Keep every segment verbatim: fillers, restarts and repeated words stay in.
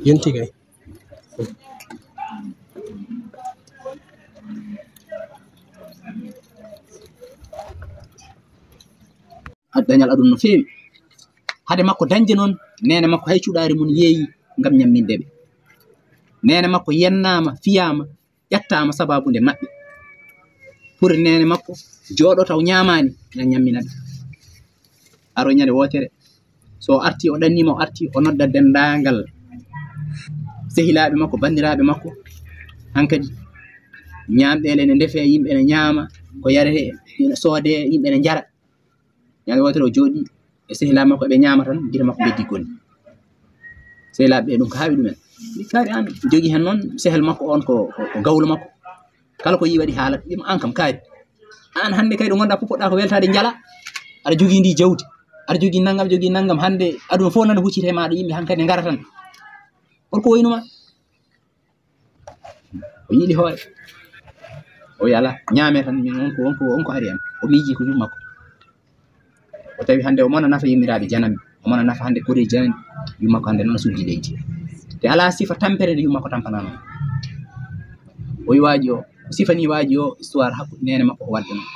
Yonti kay. Dañal aduna no feewi. Hade makko dañde noon, neene makko hay cuɗaari mum yeeyi ngam ñamminde ɓe. Neene makko yennaama, fiyaama, ƴettaama sababu nde maɓɓe. Pour neene makko jooɗo taw ñaamaani, ina ñammina ɓe. Aro ñande wootere, so o arti, o ɗanniima, o arti, o nodda denndaangal sehilaaɓe makko, banndiraaɓe makko, hankadi ñaamɗeele ene ndefee, yimɓe ene ñaama, ko yaree ene soodee, yimɓe ene njara. Ñande wootere o jooɗi e sehilaaɓe makko, eɓe ñaama tan, gite makko beddi gonni. Sehilaaɓe ɓe ɗum ko haawi ɗumen. Mbi kaari aan jogii heen noon sehel makko oon ko, ko, ko gawlo makko. Kala ko yii waɗi haalat, wiima aan kam kaari. Aan hannde kay ɗo ngonɗaa fof poɗɗaa ko weltaade njala. Aɗa jogii ndi jawdi. Aɗa jogii nanngam, jogii nanngam. Hannde aduna fof nana huccita e maaɗa, yimɓe hankadi ne ngara tan. Holko woynuma? O yiili hoore. O wiyi alaa, ñaamee tan, min on ko, on ko, on ko ari am. O miijii ko yumma ko. O tawi hannde o mona nafa yummiraaɓe jananɓe. O mona nafa hannde koreeji jananɓe. Yumma ko hannde noon suddi leydi. Te alaa sifa tampere nde yumma ko tampanaa noon. O wiyi waaji o, o sifanii waaji o histoire hakkunde neene makko ko waɗde noon.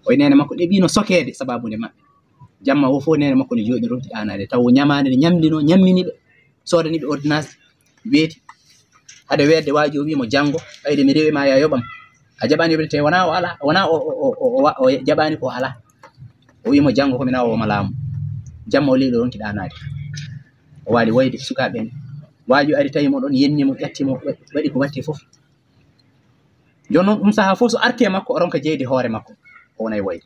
O wiyi neene makko ɗeɓiino sokeede sababu nde maɓɓe. Jamma o fof neene makko ne jooɗi ronki ɗaanaade. Taw o ñamaande ne ñamlino, ñammini ɓe. Soodani ɓe ordonnance, weeti. Hade weetde waaji o wii mo janngo, ɓayde mi rewi ma, ya yoɓam. A jaɓaani yoɓde te wonaa o alaa, wonaa o, o, o, o, o, o jaɓaani ko alaa. O wii mo janngo ko mi nawa o ma laamu. Jamma o leydi o ronki ɗaanaade. O waali woyde sukaaɓe en. Waaji o ari tawi mo ɗon, yenni mo, ƴatti mo, wa-, waɗi ko waɗti fof. Jooni noon ɗum sahaa fof so arti e makko, o ronka jeyde hoore makko, o wona e woyde.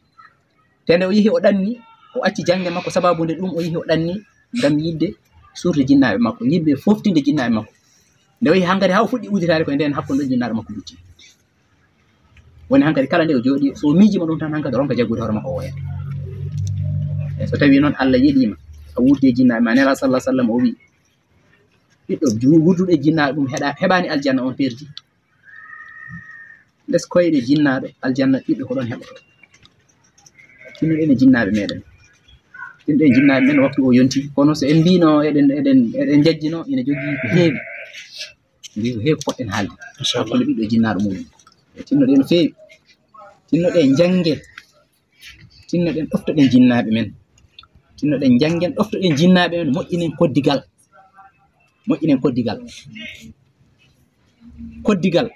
Te nde o yehi o ɗanni, o acci jaŋde makko, sababu nde ɗum o yehi o ɗanni ngam yiɗde suurde jinnaaɓe makko, yiɗde foftinde jinnaaɓe makko. Nde o yehi hankadi haa o fuɗɗi uditaade, ko e ndeen hakkunde ɗo jinnaaɗo makko lutti. Woni hankadi kala nde o jooɗi, so o miijiima ɗum tan, hankadi o ronka jaggude hoore makko o woya. E so tawii noon Allah yeɗiima, a wuurdi e jinnaaɓe ma, Nelaaɗo sallallahu alaihi wasallam o wii, ɓiɗɗo ju-, wudduɗo e jinnaaɗo ɗum heɗa-, heɓaani aljanna, on perdi. Les koyɗe jinnaaɓe, aljanna ɓiɗɗo ko ɗon heɓoto. Tinnoɗen e jinnaaɓe meɗen. Tinnoɗen e jinnaaɓe men, waktu o yonti. Kono so en mbino eɗen, eɗen, eɗen njejjino, ina jogii ko heewi. Mbi ko heewi ko poɗɗen haalde. Inchallah. Hakkunde ɓiɗɗo e jinnaaɗo muɗum. Tinnoɗen no feewi. Tinnoɗen njannge. Tinnoɗen ɗoftoɗen jinnaaɓe men. Tinnoɗen njanngen, ɗoftoɗen jinnaaɓe men, moƴƴinen koddigal. Moƴƴinen koddigal. Koddigal.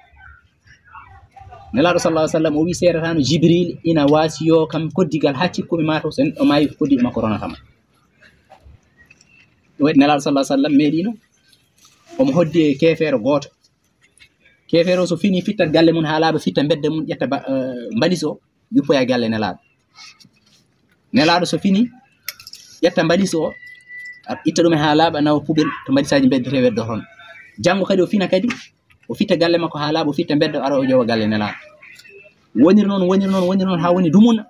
Nelaaɗo sallallahu alaihi wasallam o wii seedataano Jibril ina waasiyo kam koddigal haa cikkumi maa to so neɗɗo maayi ko koddiɗo makko ronata mo. Ɗum waɗi Nelaaɗo sallallahu alaihi wasallam meeɗiino omo hoddi e keefeero gooto. Keefeero o so fini fittat galle mum haa laaɓa, fitta mbedda mum, ƴetta ba-, eh, mbalis o, yuppoya galle Nelaaɗo. Nelaaɗo so fini, ƴetta mbalis o, a-, itta ɗum e haa laaɓa, nawa poubelle to mbalisaaji mbeddetee, weddo toon. Janngo kadi o fina kadi, o fitta galle makko haa laaɓa, o fitta mbedda, ara o ƴeewa galle Nelaaɗo. Woniri noon, woniri noon, woniri noon haa woni dumunna.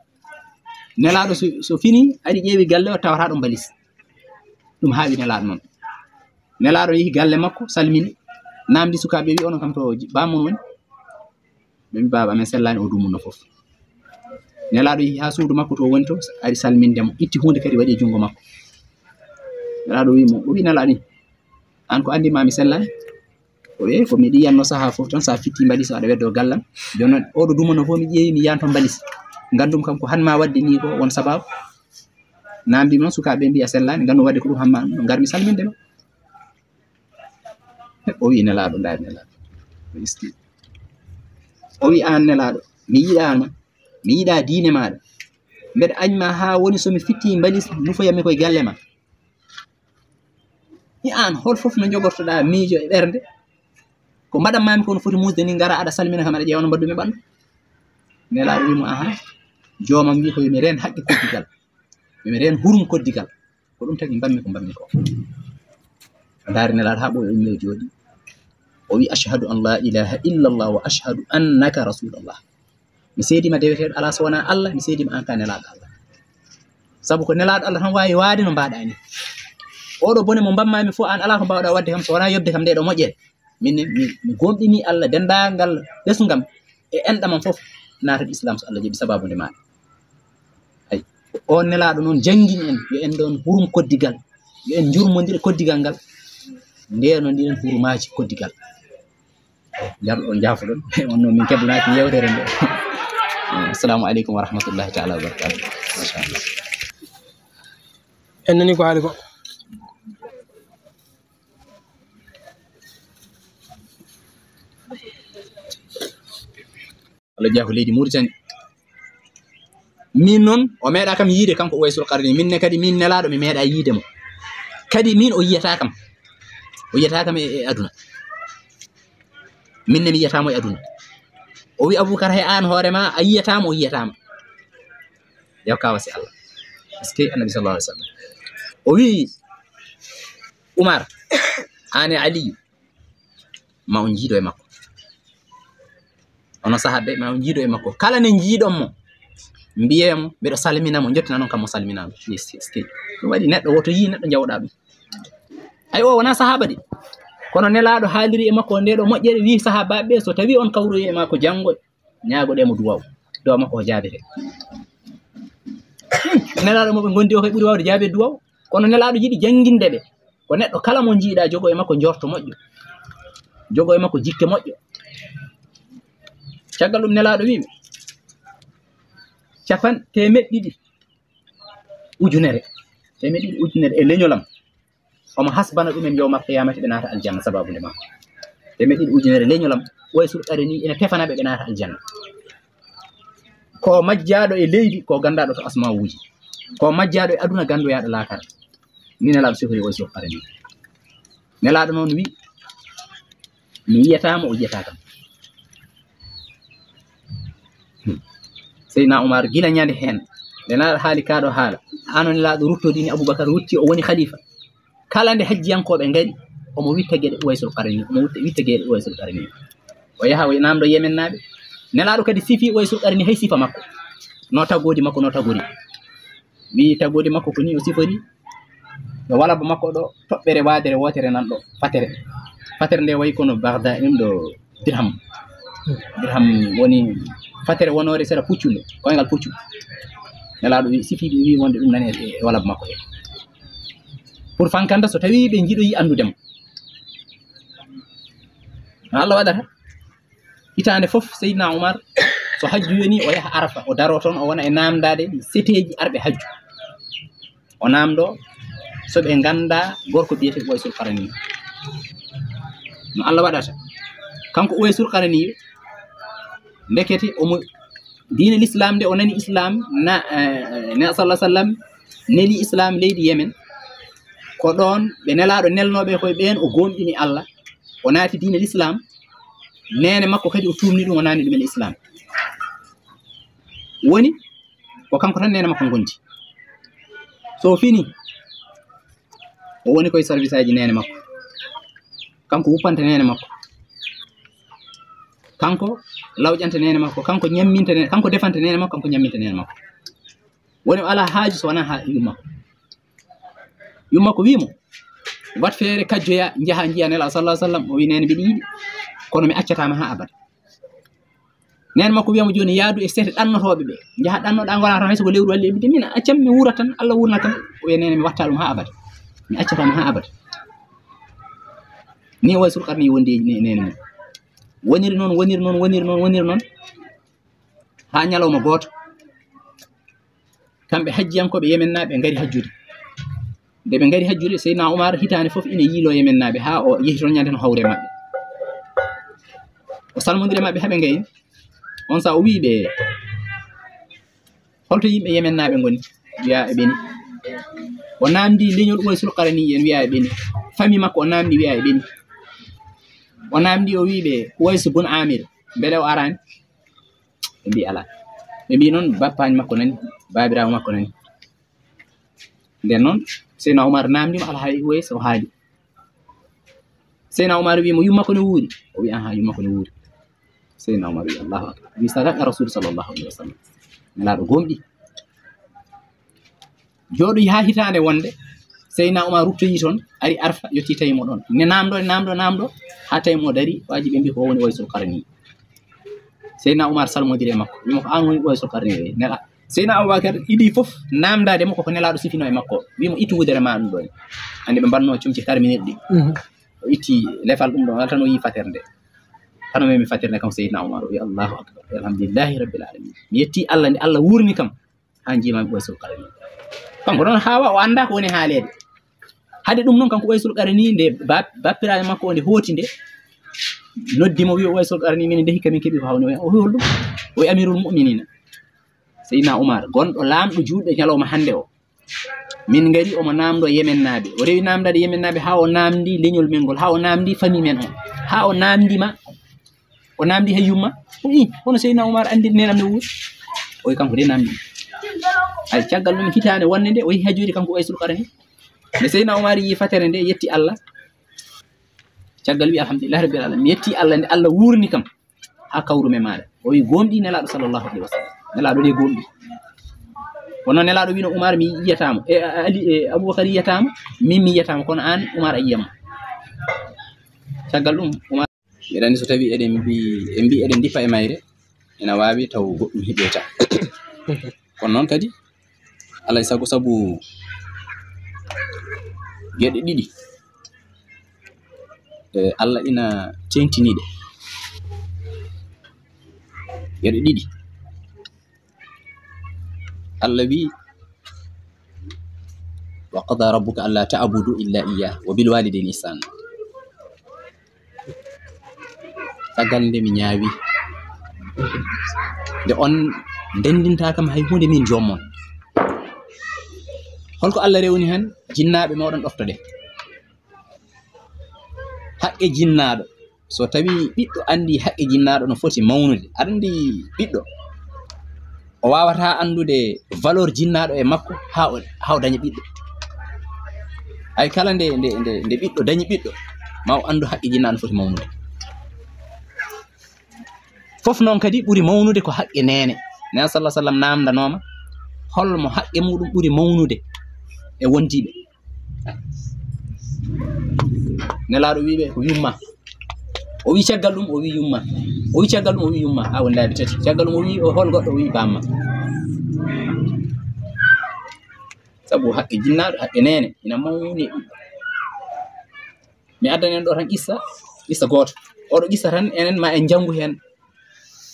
Nelaaɗo so, so fini, ari ƴeewi galle o, tawata ɗo mbalis. Ɗum haawi Nelaaɗo noon. Nelaaɗo yehi galle makko, salmini, naamndi sukaaɓe, wi onon kam to ji-, bammum woni? Ɓe mbi baaba amen sellaani, o dumunno fof. Nelaaɗo yehi haa suudu makko to woni to, ari salminde mo, itti huunde kadi waɗi e junngo makko. Nelaaɗo wi mo, o wi Nelaaɗo ni, aan ko anndi ma mi sellaani? O wi, ko miɗo yiyanno sahaa fof tan, so a fitti mbalis o, aɗa weddo gallam. Jooni noon, oɗo dumunno fof mi ƴeewi, mi yiyan toon mbalis. Nganndum kam ko han ma waɗde ni ko won sababu. Naamndi noon sukaaɓe mbi a sellaani, nganndum waɗde ko ɗum han ma, no ngar mi salminde ma. O wi Nelaaɗo, ndaari Nelaaɗo. O iski. O wi aan Nelaaɗo, mi yiɗaa ma, mi yiɗaa diine maaɗa. Mbeɗa añ ma haa woni so mi fitti mbalis, nufoyammi koye galle ma. Mi aan, hol fof no jogortoɗaa miijo e ɓernde? Ko mbaɗan maami ko no foti muusde ni, ngara aɗa salmina kam, aɗa ƴeewa no mbaɗdumi ɓanndu. Nelaaɗo wi mo, aha, joomam wi ko yo mi reen haqqe koddigal. Yo mi reen hurum koddigal. Ko ɗum tagi mbammi ko mbammi ko. O ndaari Nelaaɗo haa ɓooyi, o ummi o jooɗi. O wi: "Ashhadu an la ilaha illallah wa ashhadu annaka rasulullah." Mi seedima deweteeɗo alaa so wonaa Allah, mi seedima aan ka Nelaaɗo Allah. Sabu ko Nelaaɗo Allah tan waawi waade no mbaɗaa ni. Oɗo bone mo mbammaami fof, aan alaa ko mbaawɗaa waɗde kam so wonaa yoɓde kam nde ɗo moƴƴere. Min ne, mi, mi gomɗini Allah, denndaangal ɓesngu am e enɗam am fof naata Islam so Allah jaɓi sababu nde maaɗa. Ay, on Nelaaɗo noon janngini en, yo en ɗon hurum koddigal, yo en njurmondir e koddigal ngal, ndeenondiren hurumaaji koddigal. Njarɗo on, njaafoɗon, on noon min keblanaaki yeewtere nde. Assalamu aleykum wa rahmatullahi taala wa barakatuh. Machallah. En nani ko haali ko. Allah jeyaa ko leydi Mauritanie. Min noon, o meeɗaa kam yiide kanko Uwaysul Qarni. Min ne kadi, min Nelaaɗo, mi meeɗaa yiide mo. Kadi min, o yiyataa kam. O yiyataa kam e, e aduna. Min ne, mi yiyataa mo e aduna. O wi Abubakar, he aan hoore ma, a yiyataa mo, o yiyataa ma. Yo kawa si Allah. Parce que Annabi sallallahu alaihi wasallam. O wi Umar, aan e Aliyu, ma on njiido e makko. Onon sahaɓe, ma on njiido e makko. Kala nde njiiɗon mo, mbiyee mo, mbeɗo salmina mo, njottina noon kam mo salminaama. Yes, yes, yes. Ɗum waɗi neɗɗo woto yii neɗɗo njawɗaa ɗum. Ay, o wonaa sahaaba de. Kono Nelaaɗo haaliri e makko nde ɗo moƴƴere, wii sahaabaaɓe ɓe, so tawii on kawroyi e makko janngo, ñaagoɗee mo duwaaw. Duwaaw makko o jaabete. Nelaaɗo mo ɓe ngondi o kay ɓuri waawde jaabeede duwaaw. Kono Nelaaɗo yiɗi jannginde ɓe. Ko neɗɗo kala mo njiiɗaa, jogo e makko njorto moƴƴo. Jogo e makko jikke moƴƴo. Caggal ɗum Nelaaɗo wii ɓe, capan-, teemeɗɗe ɗiɗi ujunere. Teemeɗɗe ɗiɗi ujunere e leñol am. Omo hasbana ɗumen yowmal qiyamati, ɓe naata aljanna sababu nde makko. Teemeɗɗe ɗiɗi ujunere leñol am, Uwaysul Qarni ina tefana ɓe, ɓe naata aljanna. Ko majjaaɗo e leydi, ko ganndaaɗo to asmawuuji. Ko majjaaɗo e aduna, ganndoyaaɗo laakara. Ni Nelaaɗo sifori Uwaysul Qarni. Nelaaɗo noon wi, mi yiyataa mo, o yiyataa kam. Hmm. Seydina Umar, gila ñande heen, nde Nelaaɗo haali kaa ɗo haala, aan o Nelaaɗo ruttodini Abubakar, rutti o woni khalifa. Kala nde hajjiyankooɓe ngari, omo witta geɗe Uwaysul Qarni, omo witta, witta geɗe Uwaysul Qarni. O yaha, o naamndo Yemen naaɓe. Nelaaɗo kadi sifi Uwaysul Qarni hay sifa makko. No tagoodi makko, no tagori. Wi tagoodi makko ko ni o sifori. Ɗo walaba makko ɗo, toɓɓere waadere wootere nan ɗo, fatere. Fatere nde wayi kono Bagdad ɗum ɗo dirham. Dirham woni fatere wonoore sera puccunde, koyngal puccu. Nelaaɗo wi, sifi ɗum wi wonde ɗum nani e, e walaba makko he. Pour fankanta so tawi ɓe njiɗoyi anndude mo. No Allah waɗata. Hitaande fof, Seydina Umar, so hajju yoni, o yaha Arafa, o daroo toon, o wona e naamndaade seteeji arɓe hajju. O naamndoo so ɓe ngannda gorko biyetee Uwaysul Qarani. No Allah waɗata. Kanko Uwaysul Qarani, ndekete omo diine Lislaam nde, o nani Islaam, na, eh, Nelaaɗo sallallahu alaihi wasallam neli Islaam leydi Yemen. Ko ɗoon ɓe Nelaaɗo nelnooɓe koye ɓeen, o gomɗini Allah, o naati diine Lislaam. Neene makko kadi o tuumni ɗum, o naamni ɗum e Islaam. Woni ko kanko tan neene makko ngondi. So fini, o woni koye service aji neene makko. Kanko wuppanta neene makko. Kanko lawƴanta neene makko. Kanko ñamminta neene, kanko defanta neene makko, kanko ñamminta neene makko. Woni o alaa haaju so wonaa haa yumma makko. Yumma makko wii mo, "Wat feere kajjoya, njaha njiya Nelaaɗo sallallahu alaihi wasallam." O wii, "Neene, mbiɗa yiɗi, kono mi accataa ma haa abada." Neene makko wiya mo, "Jooni yaadu e sete ɗannotooɓe ɓe. Njaha ɗannoɗaa, ngonaa tan hay so ko lewru walli e bidde. Min accam, mi wuura tan, Allah wuurna tan." O wiya, "Neene, mi watta ɗum haa abada. Mi accataa ma haa abada." Ni Uwaysul Qarni wondi e ne-, neene mum. Woniri noon, woniri noon, woniri noon, woniri noon. Haa ñalawma gooto, kamɓe hajjiyankooɓe Yemen naaɓe ngari hajjude. Nde ɓe ngari hajjude, Seydina Umar hitaande fof ina yiiloo Yemen naaɓe haa o yehi toon ñande no hawre maɓɓe. O salmondiri e maɓɓe haa ɓe ngayi. On saa o wii ɓe, "Holto yimɓe Yemen naaɓe ngoni?" Wiya, "Eɓe ni." O naamndi leñol Uwaysul Qarani en, wiya, "Eɓe ni." Fami makko o naamndi, wiya, "Eɓe ni." O naamndi, o wii ɓe, "Uwaysu bun Amir, mbele o araani?" Ɓe mbii, "Alaa." Ɓe mbii noon, "Bappaaji makko nani, baabiraawo makko nani." Nden noon, Seydina Umar naamndi mo, "Alaa hay Uways?" O haali. Seyna Umar wi mo, "Yumma ko no wuuri?" O wi, "Aha, yumma ko no wuuri." Seyna Umar wi, "Allahu akbar." Wi, "Sadaqa Rasul sallallahu alaihi wasallam." Nelaaɗo gomɗi. Jooɗoyi haa hitaande wonde, Seyna Umar ruttoyi toon, ari Arfa, yotti tawi mo ɗoon. Ne naamɗo, naamɗo, naamɗo, haa tawi mo dari, waaji ɓe mbi ko o woni Waysul Qarni. Seyna Umar salmodiri e makko, wi mo ko aan woni Waysul Qarni. Nela Seyna Abubakar idi fof naamndaade mo koko Nelaaɗo sifino e makko, wi mo ittu wudere ma ɗum ɗoon. Anndi ɓe mbanno comci karminirɗi. Mhm. O itti lefal ɗum ɗoon, tan o yii fatere nde. Tan o memi fatere nde kam Seydina Umar, o wi, "Allahu akbar, alhamdulillahi rabbil alamin. Mi yetti Allah nde Allah wuurni kam, haa njiimaami Waysul Qarni." Kanko noon haawa o anndaa ko woni haaleede. Hade ɗum noon kanko Waysul Qarni nde ba-, bappiraaɓe makko o nde hooti nde, noddi mo wi o, "Waysul Qarni, min nde hikka min keɓi ko hawni o." O wi, "Holɗum?" O wi, "Amirul Mu'minina, Seydina Umar, gonɗo laamɗo juulɓe ñalawma hannde o. Min ngari omo naamndo Yemennaaɓe. O rewi naamndaade Yemennaaɓe haa o naamndi leñol men ngol, haa o naamndi famille men o, haa o naamndi ma, o naamndi hay yumma." O wi, "Hono Seydina Umar anndi neenam no wuuri?" O wi, "Kanko de naamndi." Ay, caggal ɗum hitaande wonde nde, o yehi haa jooni kanko Waysul Qarni. Nde Seydina Umar yii fatere nde, yetti Allah. Caggal wi, "Alhamdulillahi rabbil alamin. Mi yetti Allah nde Allah wuurni kam haa kawrumi e maaɗa." O wi, "Gomɗii Nelaaɗo sallallahu alaihi wasallam. Nelaaɗo de gomɗii." Kono Nelaaɗo wino, "Umar mi yiyataa mo. E, Ali, e, Abubakar yiyataa mo. Min mi yiyataa mo. Kono aan, Umar, a yiyan mo." Caggal ɗum, Umar. Mbiɗa anndi so tawii eɗen mbi-, en mbii eɗen ndippa e mayre, ina waawi taw goɗɗum heɓoyta. Kono noon kadi, alaa e sago, sabu geɗe ɗiɗi, e, Allah ina teeŋtini ɗe. Geɗe ɗiɗi. Allah wi, "Wa qada rabbuka alla ta'budu illa iyyah wa bil walidayni ihsan." Caggal nde mi ñaawi, nde on ndenndintaa kam hay huunde min joom mon. Holko Allah rewni heen? Jinnaaɓe mooɗon ɗoftoɗen. Haqqe jinnaaɗo. So tawii ɓiɗɗo anndi haqqe jinnaaɗo no foti mawnude, aɗa anndi ɓiɗɗo, o waawataa anndude valeur jinnaaɗo e makko haa o, haa o daña ɓiɗɗo. Hay kala nde, nde, nde, nde ɓiɗɗo dañi ɓiɗɗo, ma o anndu haqqe jinnaaɗo no foti mawnude. Fof noon kadi ɓuri mawnude ko haqqe neene. Neene sallallahu alaihi wasallam naamndanooma hol mo haqqe muuɗum ɓuri mawnude e wondiiɓe. Nelaaɗo wi ɓe ko yumma. O wi caggal ɗum, o wi yumma. O wi caggal ɗum, o wi yumma. Haa woni laabi tati. Caggal ɗum, o wi o hol goɗɗo, o wi bamma. Sabu haqqe jinnaaɗo, haqqe neene, ina mawni e ɓiɗɗo. Mi addani en ɗo tan qissa, qissa gooto. Oɗo qissa tan enen ma en njanngu heen.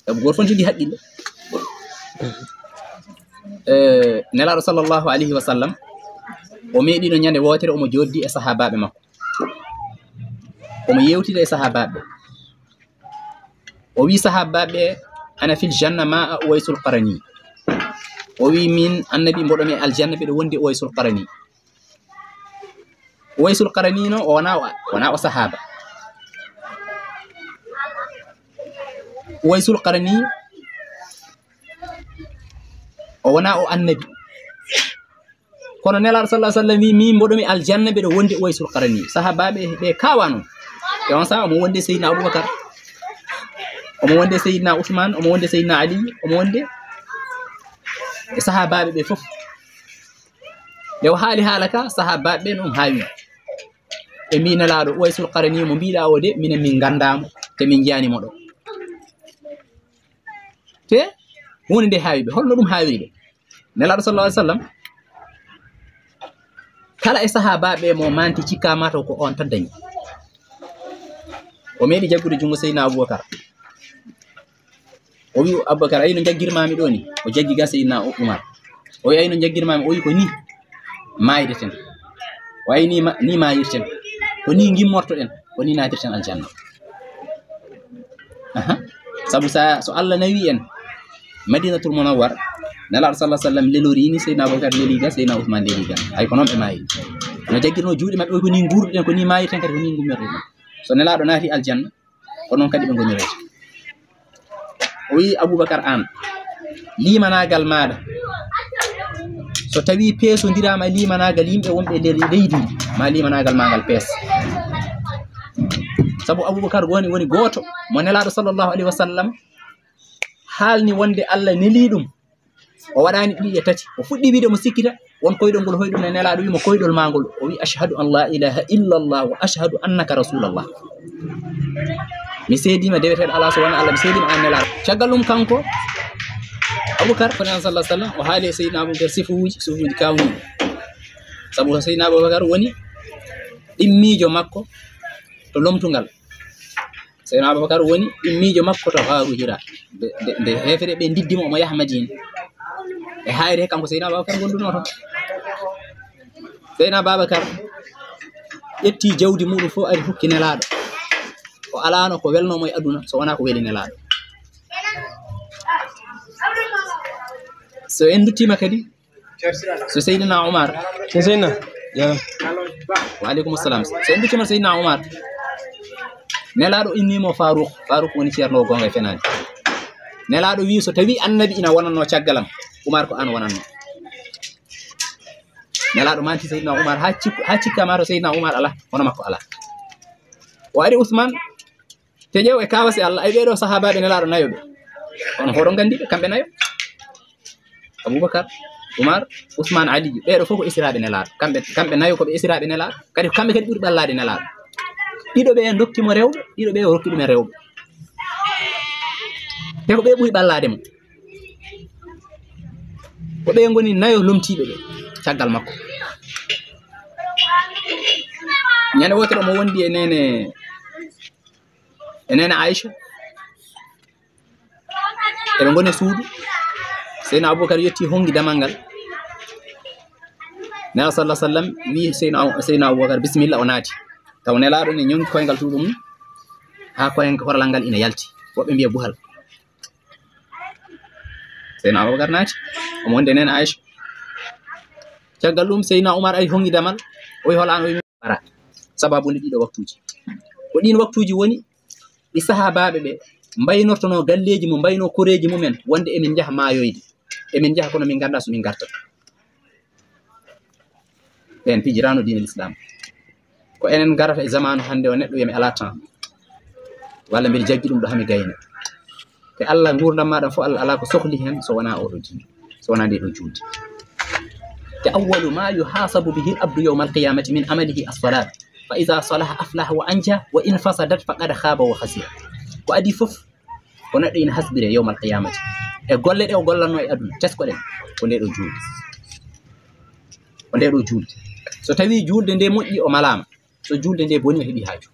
Sabu gooto fof jogii haqqille. Eh, Nelaaɗo sallallahu alayhi wa sallam, o meeɗino ñande wootere omo jooɗdi e sahaabaaɓe makko. Omo yeewtida e sahaabaaɓe. O wi sahaabaaɓe, "Ana fil janna ma'a Uwaysul Qarani." O wi, "Min Annabi mboɗo mi aljanna mbiɗo wondi Uwaysul Qarani." Uwaysul Qarani no, o wona o, wona o sahaaba. Uwaysul Qarani, o wona o Annabi. Kono Nelaaɗo sallallahu alaihi wasallam wi, "Min mboɗo mi aljanna mbiɗo wondi Uwaysul Qarani." Sahaabaaɓe ɓe kawa noon. E on saha omo wondi Seydina Abubakar, omo wondi Seydina Usman, omo wondi Seydina Ali, omo wondi e sahaabaaɓe ɓe fof. Nde o haali haala ka, sahaabaaɓe ɓe noon haawi. Ɓe mbi Nelaaɗo, "Uwaysul Qarani mo mbiɗa o de, minen min nganndaa mo, te min njiyaani mo ɗo." Te huunde nde haawi ɓe. Holno ɗum haawiri ɓe? Nelaaɗo sallallahu alaihi wasallam, kala e sahaabaaɓe mo manti cikka mataw ko on tan dañi. O meeɗi jaggude junngo Seydina Abubakar. O wi, "Abubakar, ayi no jaggirmaami ɗo ni?" O jaggi ga Seydina Umar. O wi, "Ayi no jaggirmaami?" O wi, "Ko ni maayirten." O wi, "Ni ma-, ni maayirten. Ko ni gimmortoɗen. Ko ni naatirten aljanna." Aha. Sabu sa, so Allah nawi en Madinatul Munawwar, Nelaaɗo sallallahu alaihi wasallam lelori ni Seydina Abubakar leli ga, Seydina Usman leli ga. Ay ko noon ɓe maayi. No jaggirno juuɗe maɓɓe, o wi, "Ko ni nguurduɗen, ko ni maayirten, kadi ko ni gummertoɗen." So Nelaaɗo naati aljanna, ko noon kadi ɓe ngonirta. O wi Abubakar, aan, limanaagal maaɗa, so tawi peesondiraama e limanaagal yimɓe wonɓe e nder leydi ndi, ma limanaagal ma ngal pees. Sabu Abubakar woni, woni gooto mo Nelaaɗo sallallahu alayhi wa sallam haalni wonde Allah nelii ɗum. O waɗaani ɗiɗi e tati. O fuɗɗi wiide mo sikkita won koyɗol ngol hoyɗum e Nelaaɗo, wi mo koyɗol maa ngol. O wi, "Ashhadu an la ilaha illa Allah wa ashhadu annaka rasulallah." Mi seediima deweteeɗo alaa so wonaa Allah, mi seediima an Nelaaɗo. Caggal ɗum kanko Abubakar, ko Nelaaɗo sallallahu alayhi wa sallam, o haali e Seydina Abubakar sifuuji, sifuuji kaawniiɗi. Sabu ko Seydina Abubakar woni ɗimmiijo makko to lomtungal. Seydina Abubakar woni ɗimmiijo makko to Gaaru Hira. Nde, nde, nde heefere ɓe ndiddi mo, omo yaha Madina. E haayre he kanko Seydina Abubakar gondunoo toon. Seydina Abubakar ƴetti jawdi muɗum fof ari hokki Nelaaɗo. O alaano ko welnoo mo e aduna so wonaa ko weli Nelaaɗo. So en nduttiima kadi, so Seydina Umar. So Seydina, ya. Wa aleykum salam. So en nduttiima Seydina Umar, Nelaaɗo inni mo Faaruk. Faaruk woni ceerno o goonga e fenaande. Nelaaɗo wi, "So tawi Annabi ina wonannoo caggal am, Umar ko aan wonannoo." Nelaaɗo manti Seydina Umar haa cikku-, haa cikka ma to Seydina Umar alaa, hono makko alaa. O ari Usman, te ƴeew e kaawasi Allah, ay ɓeeɗo sahaabaaɓe Nelaaɗo nayo ɓe. Kono hoɗon nganndi ɓe, kamɓe nayo. Abubakar, Umar, Usman, Ali, ɓeeɗo fof ko esiraaɓe Nelaaɗo. Kamɓe, kamɓe nayo ko ɓe esiraaɓe Nelaaɗo. Kadi ko kamɓe kadi ɓuri ɓallaade Nelaaɗo. Ɗiɗo ɓe ndokki mo rewɓe, ɗiɗo ɓe o rokki ɗumen rewɓe. Te ko ɓe ɓuri ɓallaade mo. Ko ɓe ngoni nayo lomtiiɓe ɓe caggal makko. Ñande wootere omo wondi e neene, e neene Aïcha. Eɓe ngoni e suudu. Seydina Abubakar yetti hongi damal ngal. Nelaaɗo sallallahu alaihi wasallam wi Seydina, Seydina Abubakar, "Bismillah," o naati. Taw Nelaaɗo ne ñongi koyngal tuuɗo mum, haa koyngal koralal ngal ina yalti. Woɓɓe mbiya buhal. Seydina Abubakar naati, omo wondi e neene Aïcha. Caggal ɗum, Seydina Umar ari hongi damal, o wi, "Hola an?" O wi, "Bara." Sababu nde ɗiɗo waktuuji. Ko ɗiin waktuuji woni ɗi sahaabaaɓe ɓe mbaynortonoo galleeji mum, mbaynoo koreeji mumen, wonde emin njaha maayoyde. Emin njaha, kono min nganndaa so min ngartat. Ɓeen pijiraano diine l'islam. Ko enen ngarata e zamaanu hannde o, neɗɗo wiya mi alaa temps, walla mbiɗa jaggi ɗum ɗo hami gayna. Te Allah, nguurndam maaɗa fof, Allah alaa ko sohli heen so wonaa oɗo diine, so wonaa nde ɗo juulde. Te awwalu ma yuhasabu bihi al abdu yawma al qiyamati min amalihi as-salat. Fa iza salaha aflaha wa anja, wa in fasadat faqad khaba wa khasira. Ko adii fof ko neɗɗo ina hasbire yawmal qiyamati. E golle ɗe o gollanno e aduna, teskoɗen, ko nde ɗo juulde. Ko nde ɗo juulde. So tawi juulde nde moƴƴi, o malaama. So juulde nde boni, o heɓi haaju.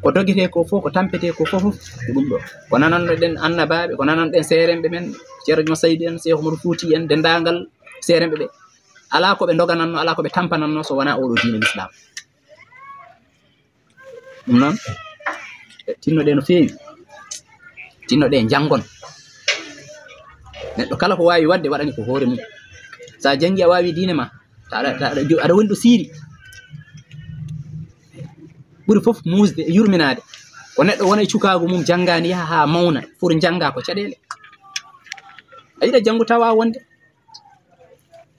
Ko dogete ko fof, ko tampete ko fof, ko ɗum ɗo. Ko nananno ɗen annabaaɓe, ko nananno ɗen seeremɓe men, Ceerno Saydu en, Seex Umar Fuuti en, denndaangal seeremɓe ɓe. Alaa ko ɓe ndogananno, alaa ko ɓe tampananno so wonaa oɗo diine l'islam. Ɗum noon, tinnoɗen no feewi. Tinnoɗen njanngon. Neɗɗo kala ko waawi waɗde, waɗani ko hoore mum. So a janngi, a waawi diine ma, ta aɗa, ta aɗa jo-, aɗa woni ɗo siiri. Ɓuri fof muusde e yurminaade ko neɗɗo wona e cukaagu mum, janngaani, yaha haa mawna, pour jannga ko caɗeele. A yiɗa janngu tawa wonde.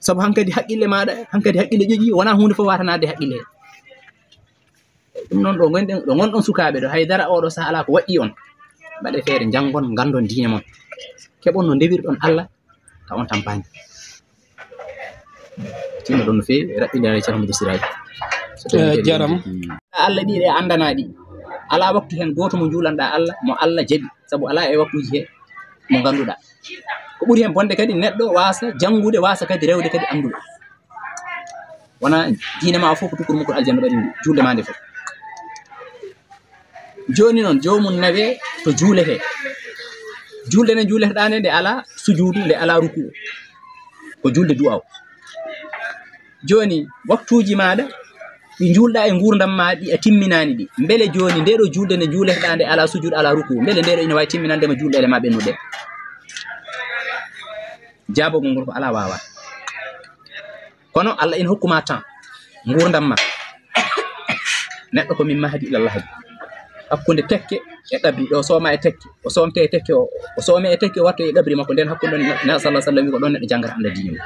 Sabu hankadi haqqille maaɗa, hankadi haqqille ƴoƴi, wonaa huunde fof waata naatde e haqqille he. Ɗum noon, ɗo ngonɗen, ɗo ngonɗon sukaaɓe ɗo, hay dara oɗo saha alaa ko waɗɗi on. Mbaɗe feere, njanngon, nganndon diine mon. Keɓon no ndewirɗon Allah, ka on tampaani. Tinno ɗon no feewi, raɓɓindaare Ceerno Moussa Siraji. So tawi Eh, kadi jaram. Ɗi Allah ɗi e anndanaa ɗi. Alaa waktu heen gooto mo njuulanɗaa Allah, mo Allah jaɓi. Sabu alaa e waktuuji he mo ngannduɗaa. Ko ɓuri heen bonde kadi, neɗɗo waasa janngude, waasa kadi rewde kadi anndude. Wona diine ma o fof ko tukkuru mum ko aljanna ɓaɗi ndu, juulde ma nde fof. Jooni noon, joomum nawe to juulete. Juulde nde juuleteɗaa nde, nde alaa sujuudu, nde alaa rukuu. Ko juulde du'aaw. Jooni, waktuuji maaɗa ɗi njuulɗaa e nguurndam ma ɗi a timminaani ɗi. Mbele jooni, nde ɗo juulde nde juuleteɗaa nde alaa sujuudu, alaa rukuu, mbele nde ɗo ina waawi timminande ma juulɗeele ma ɓennuɗe? Jaabogol ngol ko alaa waawaa. Kono Allah ina hokku ma temps, nguurndam ma. Neɗɗo ko min mahdi ila lahdi. Hakkunde tekke e qabri, ɗo sooma e tekke, o soomte e tekke o, o soome e tekke, o watto e qabri makko. Nden hakkunde on, na, sallallahu alaihi wasallam wi ko ɗon neɗɗo janngata annda diine mum.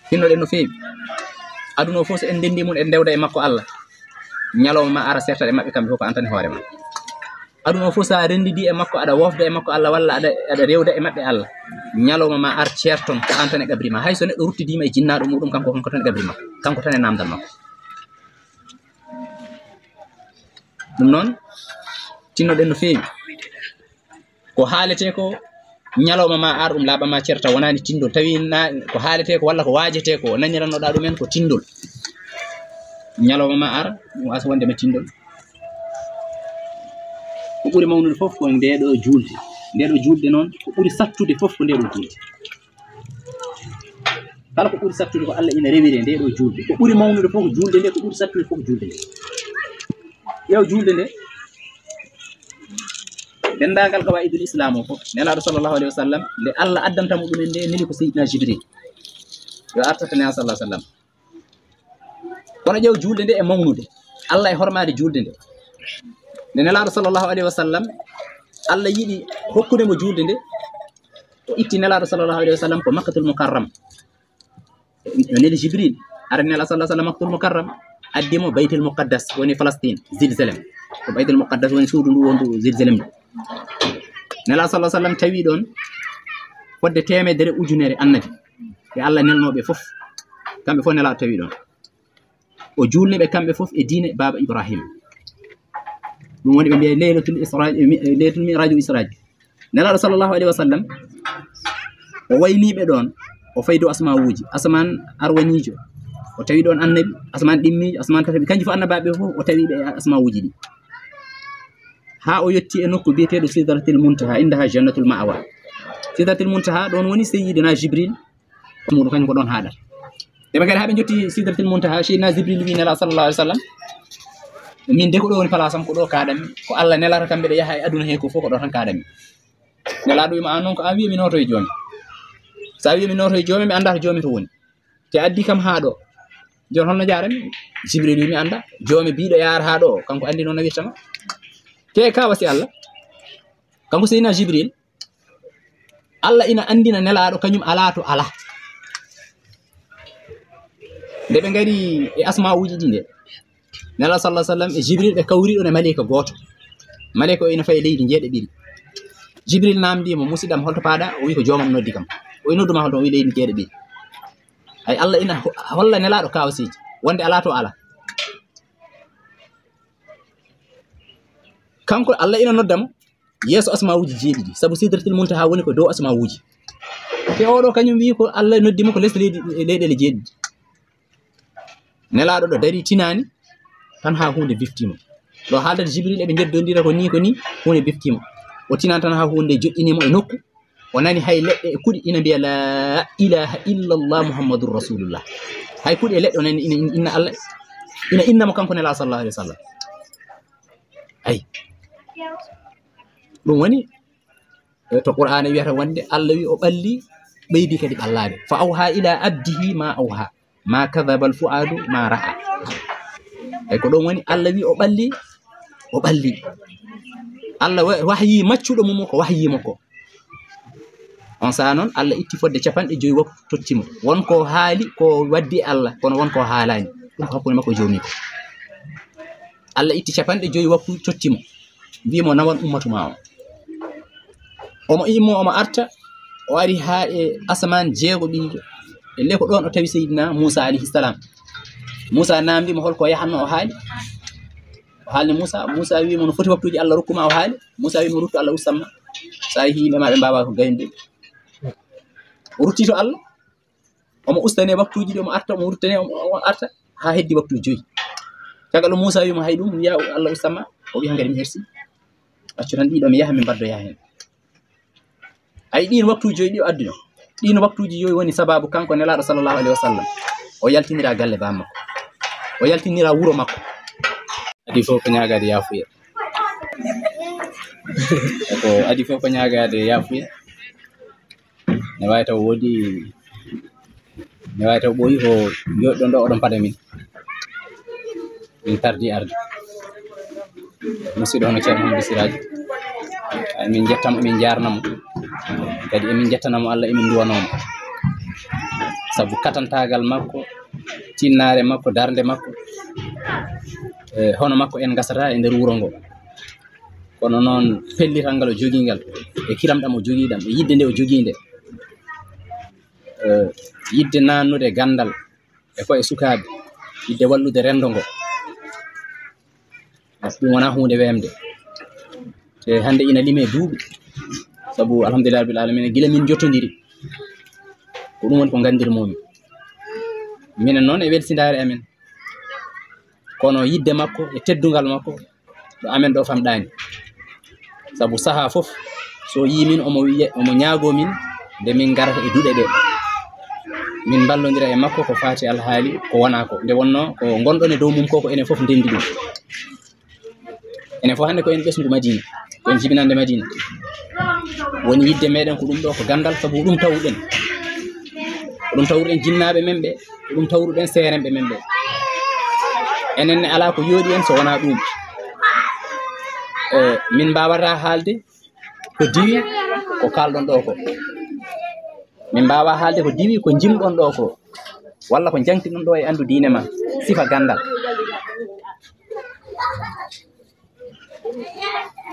Tinnoɗen no feewi. Aduna o fof, so en ndenndi mum, en ndewda e makko Allah, ñalawma ma ara serta e maɓɓe kamɓe fof, ko an tan e hoore ma. Aduna o fof, so a renndidi e makko, aɗa wofda e makko Allah, walla aɗa, aɗa rewda e maɓɓe Allah, ñalawma ma ar ceerton ko an tan e qabri ma. Hay so neɗɗo ruttidiima e jinnaaɗo muɗum, kanko, kanko tan e qabri ma, kanko tan e naamndal makko. Ɗum noon, tinnoɗen no feewi. Ko haaletee ko, ñalawma ma ar, ɗum laaɓa ma ceerta, wonaani tinndol. Tawi na ko haaletee ko walla ko waajetee ko, nanirannoɗaa ɗumen ko tinndol. Ñalawma ma ar, ɗum waasa wonde ma tinndol. Ko ɓuri mawnude fof ko ndeeɗo juulde. Ndeeɗo juulde noon, ko ɓuri sattude fof ko ndeeɗo juulde. Kala ko ɓuri sattude ko Allah ina rewiri e ndeeɗo juulde. Ko ɓuri mawnude fof ko juulde nde, ko ɓuri sattude fof ko juulde nde. Ƴeew juulde nde. Denndaangal qawaa'idul Islaam o fof, Nelaaɗo sallallahu alayhi wa sallam, nde Allah addanta mo ɗumen nde, neli ko Seydina Jibril. Yo artata Nelaaɗo sallallahu alayhi wa sallam. Kono ƴeew juulde nde e mawnude. Allah e hormaade juulde nde. Nde Nelaaɗo sallallahu alayhi wa sallam, Allah yiɗi hokkude mo juulde nde, o itti Nelaaɗo sallallahu alayhi wa sallam ko Makkatul Mukarram. O neli Jibril, ara Nelaaɗo sallallahu alayhi wa sallam Makkatul Mukarram, addi mo Baytul Muqaddas, woni Falastin, Jérusalem. Ko Baytul Muqaddas woni suudu ndu wondu Jérusalem ndu. Nelaaɗo sallallahu alayhi wa sallam tawi ɗoon fodde teemedere ujunere annabi. Ɓe Allah nelnooɓe fof, kamɓe fof Nelaaɗo tawi ɗoon. O juulni ɓe kamɓe fof e diine Baaba Ibrahim. Ɗum woni ɓe mbiya Laylatul Isra, Laylatul Mi'raj wa Israj. Nelaaɗo sallallahu alayhi wa sallam, o wayni ɓe ɗoon, o fayi dow asmawuuji, asamaan arwaniijo, o tawi ɗoon annabi, asamaan ɗimmiijo, asamaan tataɓi, kanji fof annabaaɓe fof, o tawi ɓe e asmawuuji ɗi. Haa o yetti e nokku biyeteeɗo Sidratil Muntaha, indaha Jannatul Ma'wa. Sidratil Muntaha, ɗoon woni Seyyidina Jibril, muɗum kañum ko ɗoon haaɗata. Ɓe kadi haa ɓe njotti Sidratil Muntaha, Seydina Jibril wi Nelaaɗo sallallahu alayhi wa sallam, min de ko ɗo woni place am, ko ɗo kaaɗanmi, ko Allah nelata kam mbeɗa yaha e aduna he ko fof, ko ɗo tan kaaɗanmi. Nelaaɗo wi mo, an noon ko an wiya mi nooto e joomi. So a wiya mi nooto e joomi, mi anndaa to joomi to woni. Te addi kam haa ɗo. Jooni holno jaarami? Jibril wi mi anndaa. Joomi biiɗo yaar haa ɗo, kanko anndi noon no wirtama. Te ka wasi Allah. Kanko Seydina Jibril, Allah ina anndina Nelaaɗo kañum alaa to alaa. Nde ɓe ngari e asmawuuji ɗi nde, Nelaaɗo sallallahu alayhi wa sallam e Jibril ɓe kawri ɗoon e maleyka gooto. Maleyka o ina fayi leydi njeeɗiɗi. Jibril naamndii mo, musidɗam, holto paaɗa? O wi ko joomam noddi kam. O wi noddu ma holto? O wi leydi njeeɗiɗi. Hay Allah ina ho-, holla Nelaaɗo kawaseeji, wonde alaa to alaa. Kanko Allah ina nodda mo yeeso asmawuuji jeeɗiɗi, sabu Sidratil Muntaha woni ko dow asmawuuji. Te oɗo kañum wi ko Allah noddi mo ko les leydi, leyɗeele jeeɗiɗi. Nelaaɗo ɗo dari tinaani tan haa huunde biftii mo. Ɗo haaldata Jibril eɓe njeddondira ko nii, ko nii, huunde biftii mo. O tinaani tan haa huunde joƴƴinii mo e nokku. O nani hay leɗɗe e kuɗi ina mbiya, "La ilaha illallah Muhammadur Rasulullah." Hay kuɗi e leɗɗe o nani ina, ina inna Allah, ina inna mo kanko Nelaaɗo sallallahu alayhi wa sallam. Ay. Ɗum woni, eh, to Qur'aana wiyata wonde Allah wi o ɓalli, ɓeydi kadi ɓallaade. "Fa awha ila abdihi ma awha. Ma kadhaba al fuadu ma ra'a." Ay ko ɗum woni Allah wi o ɓalli, o ɓalli. Allah wa-, wahyi maccuɗo mum ko wahyi mo ko. On saha noon, Allah itti fodde capanɗe joyi waktu totti mo. Won ko haali, ko waddi e Allah, kono won ko haalaani. Ɗum ko hakkunde makko e joomi ko. Allah itti capanɗe joyi waktu totti mo. Mbii mo, "Nawan ummatu ma o." Omo immo, omo arta, o ari haa e asamaan jeegoɓiijo. E le ko ɗoon o tawi Seydina Muusa alayhi salam. Muusa naamndi mo hol ko yahanno, o haali. O haalni Muusa, Muusa wi mo no foti waktuuji Allah rokku ma, o haali. Muusa wi mo, "Ruttu, Allah ustan ma. So a yehii yimɓe ma ɓe mbaawaa ko gaynude." O rutti to Allah. Omo ustane waktuuji ɗi, omo arta, omo ruttane, omo, omo arta, haa heddi waktu joyi. Caggal ɗum Muusa wi mo, "Hay ɗum, wiya Allah ustan ma." O wi, "Hankadi mi hersi. Accu tan ɗiɗo mi yaha, mi mbaddoya heen." Ay, ɗiin waktuuji joyi ɗi o adduno. Ɗiin waktuuji joyi woni sababu kanko Nelaaɗo sallallahu alayhi wa sallam. O yaltinira galle baa makko. O yaltinira wuro makko. Adii fof ko ñaagaade yaafuya. Ko adii fof ko ñaagaade yaafuya. Ne waawi taw woodi, ne waawi taw ɓooyi ko jooɗi ɗon ɗo, oɗon paɗa min. Min tardi arde. Musidɗo hono Ceerno Hamdu Siraaji. Emin njetta mo, emin njaarna mo. Kadi emin njettana mo Allah, emin nduwanoo mo. Sabu katantaagal makko, tinnaare makko, darnde makko, e hono makko en ngasata e nder wuro ngo. Kono noon pellital ngal o jogii ngal, e kiram ɗam o jogii ɗam, e yiɗde nde o jogii nde, e yiɗde naannude ganndal e koye sukaaɓe, yiɗde wallude renndo ngo. Ɗum wonaa huunde weemde. Te hannde ina lime duuɓi. Sabu, alhamdulillahi rabbil alamina, gila min jottondiri, ko ɗum woni ko nganndirmomi. Minen noon e welsindaare amen. Kono yiɗde makko e teddungal makko, ɗo amen ɗo famɗaani. Sabu sahaa fof, so yii min, omo wiya, omo ñaagoo min, nde min ngarata e duɗe ɗe. Min mballondira e makko ko faati alhaali ko wonaa ko. Nde wonnoo ko ngonɗon e dow mum ko, ko enen fof ndenndi ɗum. Enen fof hannde ko en ɓesngu Madina, ko en jibinande Madina. Woni yiɗde meɗen ko ɗum ɗo, ko ganndal, sabu ko ɗum tawruɗen. Ko ɗum tawruɗen jinnaaɓe men ɓe, ko ɗum tawruɗen seerenɓe men ɓe. Enen ne alaa ko yooɗi en so wonaa ɗum. E, min mbaawata haalde ko diwi ko kaalɗon ɗo ko. Min mbaawaa haalde ko diwi ko njimɗon ɗo ko, walla ko njangtiɗon ɗo e anndu diine ma, sifa ganndal.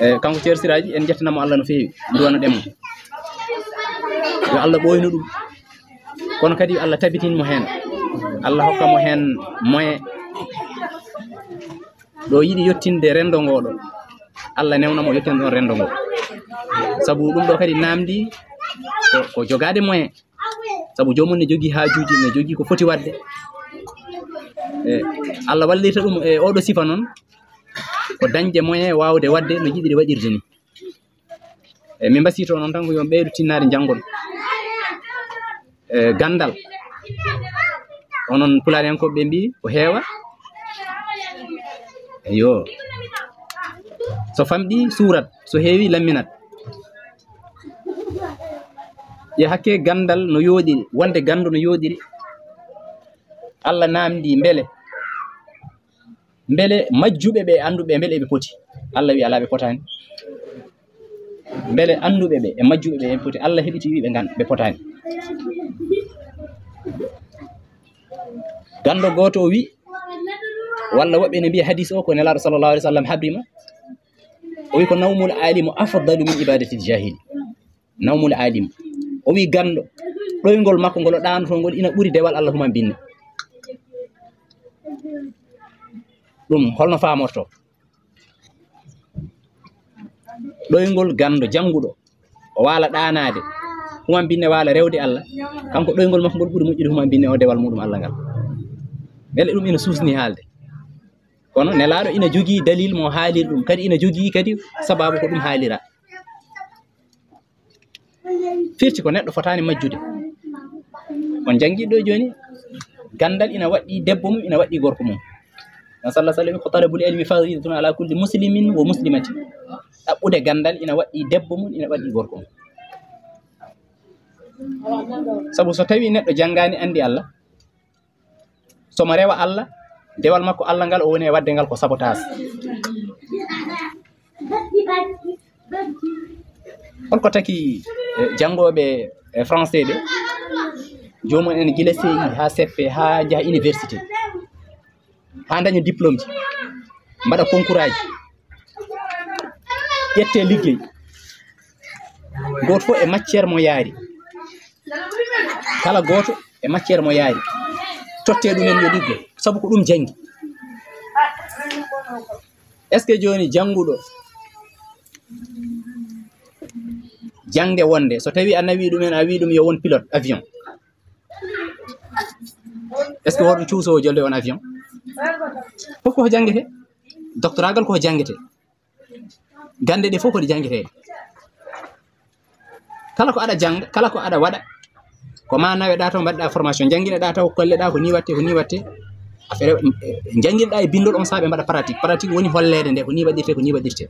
E, kanko Ceerno Siraaji, en njettanamo Allah no feewi, nduwanoɗen mo. Yo Allah ɓooynu ɗum. Kono kadi yo Allah tabitin mo heen. Allah hokka mo heen moyen. Ɗo yiɗi yettinde renndo ngo ɗo, Allah newna mo yettinde ɗon renndo ngo. Sabu ɗum ɗo kadi naamndi ko, ko jogaade moyen. Sabu joomum ne jogii haajuuji, ne jogii ko foti waɗde. E, Allah wallirta ɗum e oɗo sifa noon, ko dañde moyen waawde waɗde no yiɗiri waɗirde ni. E, min mbasiyto noon tan ko yo on ɓeydu tinnaade njanngol. E, ganndal. Onon Pulaar en ko ɓe mbii ko heewa. Eyo. So famɗi suurat, so heewi lamminat. Ye hakke ganndal no yooɗiri, wonde ganndo no yooɗiri. Allah naamndi mbele, mbele majjuɓe ɓe annduɓe mbele eɓe poti? Allah wi alaa ɓe potaani. Mbele annduɓe ɓe e majjuɓe ɓe en poti? Allah heɓiti wi ɓe ngan-, ɓe potaani. Ganndo gooto o wi, walla woɓɓe ne mbiya hadis o ko Nelaaɗo sallallahu alaihi wasallam habri mo. O wi ko nawmul alimu afdalu min ibadatil jahili. Nawmul alim. O wi ganndo, ɗoyngol makko ngol o ɗaanoto ngol ina ɓuri dewal Allah human binne. Ɗum holno faamorto? Ɗoyngol ganndo jannguɗo, o waala ɗaanaade, human binne waala rewde Allah, kanko ɗoyngol makko ngol ɓuri moƴƴude human binne o dewal muɗum Allah ngal. Mbele ɗum ina suusni haalde. Kono Nelaaɗo ina jogii dalil mo haaliri ɗum, kadi ina jogii kadi sabaabu ko ɗum haalira. Firti ko neɗɗo fotaani majjude. On njanngi ɗo jooni, ganndal ina waɗɗi debbo mum, ina waɗɗi gorko mum. Nabi sallallahu alaihi wasallam ko talabul ilmi faridatun ala kulli muslimin wa muslimatin. Ɗaɓɓude ganndal ina waɗɗi debbo mum, ina waɗɗi gorko mum. Sabu so tawii neɗɗo janngaani, anndi Allah, somo rewa Allah, dewal makko Allah ngal o woni e waɗde ngal ko sabotage. Holko taki, eh, janngooɓe, eh, français ɓe, joomum en gila C I haa C P haa njaha université, haa ndaña diplôme ji, mbaɗa concours aji, ƴette liggey, gooto fof e matière mo yaari, kala gooto e matière mo yaari, totte ɗumen yo liggo, sabu ko ɗum janngi. Est-ce que jooni jannguɗo jaŋde wonde, so tawii a nawii ɗumen, a wii ɗum yo won pilote avion, est-ce que woto cuusoowo jolde on avion? Fof ko janngetee. Doctoragal ko janngetee. Gannde ɗe fof ko ɗe janngeteeɗe. Kala ko aɗa jannga, kala ko aɗa waɗa, ko ma naweɗaa to, mbaɗɗaa formation, janngineɗaa taw, kolleɗaa ko nii waɗtee, ko nii waɗtee. Affaire, eh, jannginɗaa e binndol, on saabe mbaɗa pratique. Pratique woni holleede nde ko nii waɗirtee, ko nii waɗirtee.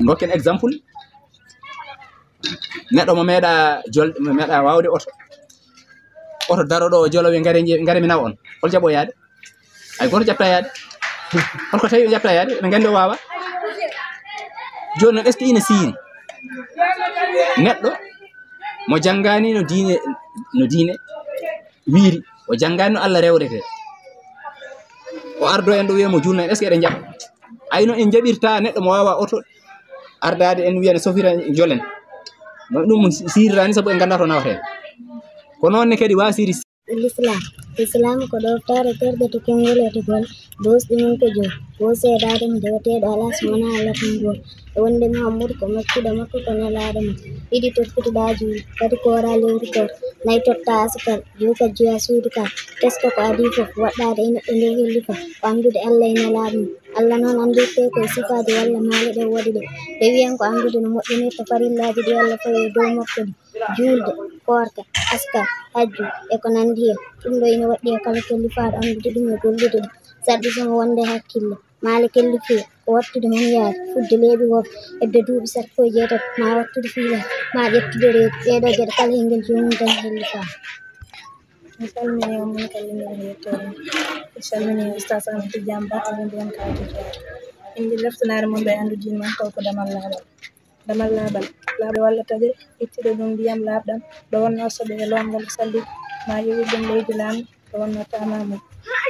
Ngokken exemple, neɗɗo mo meeɗaa jol-, mo meeɗaa waawde oto. Oto daro ɗo, jolo, wi, "Ngare nje-, ngare mi nawa on." Hol jaɓo yaade? Hay gooto jaɓta yaade. Hol ko tawi ɓe jaɓta yaade? Ɓe nganndi o waawa. Jooni noon, est-ce que ina siiri neɗɗo mo janngaani no diine, no diine, wiiri, o janngaani no Allah rewretee. O ardoo en ɗo wiya mo julna en, est-ce que eɗen njaɓa? Ay no en njaɓirta neɗɗo mo waawa oto ardaade en wiya ne sofira en jolen. No ɗum siiriraani sabu en nganndaa to nawaten. Ko noon ne kadi waasiri. L'islam. L'islam ko ɗoftaare terɗe to konngol etugol, doosɗi mum ko joyi. Ko seedaade mo deweteeɗo alaa so wonaa Allah tan gooto. E wonde Muhammadu ko maccuɗo makko, ko nelaaɗo mo. Ɗiɗi, toppitoɗaa juulde, tati, kooraa lewru koor, nayi, totta askal, joyi, kadi joya suudu ka, teska ko adii fof, waɗɗaade e neɗɗo nde helli fof, ko anndude Allah e nelaaɗo mum. Allah noon anndirtee ko e sifaaji walla maale ɗe o waɗi ɗe. Rewi en ko anndude no moƴƴinirta farillaaji ɗi Allah fawi e dow makko ɗi, juulde, koorka, askal, hajju, e ko nanndi heen. Ɗum ɗo ina waɗɗi e kala kellifaaɗo anndude ɗum e gollude ɗum. Saɗi so mo wonde hakkille, maale kellifiye, ko wattude mum yaade, fudde leeɓi woɓɓe, hedde duuɓi sappo e jeetati, maa wattude fiilaade, maa ƴettude reedu. Ɗee ɗoo geɗe kala heen ngel joomum tan hellifaama. Mi salmini on monkal innde e yettoode. Mi salmini Oustaz Amadou Diamba, onon mbiyan Kaati Diaw. Innde leftanaare mon ɓe anndu diin man, kanko ko Damal Laaɓal. Damal Laaɓal, laaɓal walla taƴre, ittude ɗum ndiyam laaɓɗam, ɗo wonnoo soɓe e loomngal e salliɗi, maa yowir ɗum leydi laamu, ɗo wonnoo taama mum.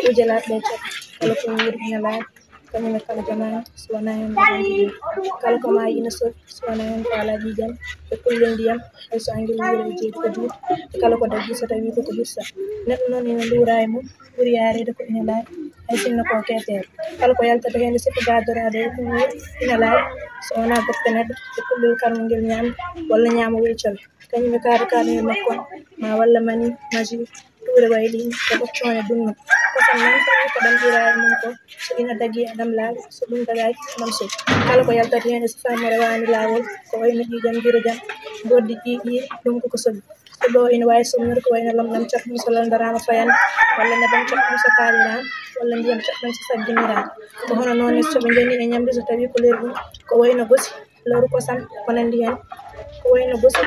Kuuje laaɓɗe e cakka, kala ko wuuri ina laaɓi, kañum e kala jamaanu, so wonaa heen ko ronki ɗum. Kala ko maayi ina soɓi, so wonaa heen ko alaa ƴiiƴam, e kulle ndiyam, hay so angel wuuri e jeeri ko juuti, e kala ko dagii so tawii ko ko hirsa. Neɗɗo noon ina luura e mum, ɓuri yaareede ko ina laaɓi, hay sinno ko keeteeɗo. Kala ko yaltata heen e sifa gaadoraaɗo e ko wuuri ina laaɓi, so wonaa gopte neɗɗo e kullel karmungel ñaamde walla ñaamowel cole. Kañum e kaari kaari e makko, maa walla mani, maji, tuure wayli, ko ɓoccoone dunno. Kosam noon, kañum ko ɗam ɓiraa e mum ko, so ina dagii a ɗam laaɓi, so ɗum dagaaki a ɗam soɓi. Kala ko yaltata heen e sifa mo rewaani laawol, ko wayno ƴiiƴam, girojam, mboɗdi ƴiiƴiiri, ɗum ko ko soɓi. Soɓe o ina waawi soɓnude ko wayno lamɗam caɗɗum so lanndaraama fayannde, walla nebam caɗɗum so kaaliraama, walla ndiyam caɗɗum so sagginiiraama. Ko hono noon ne so ɓe njanii e ñamde so tawii ko leer ɗum, ko wayno gosi, lawru kosam, ko nanndi heen, ko wayno gosi,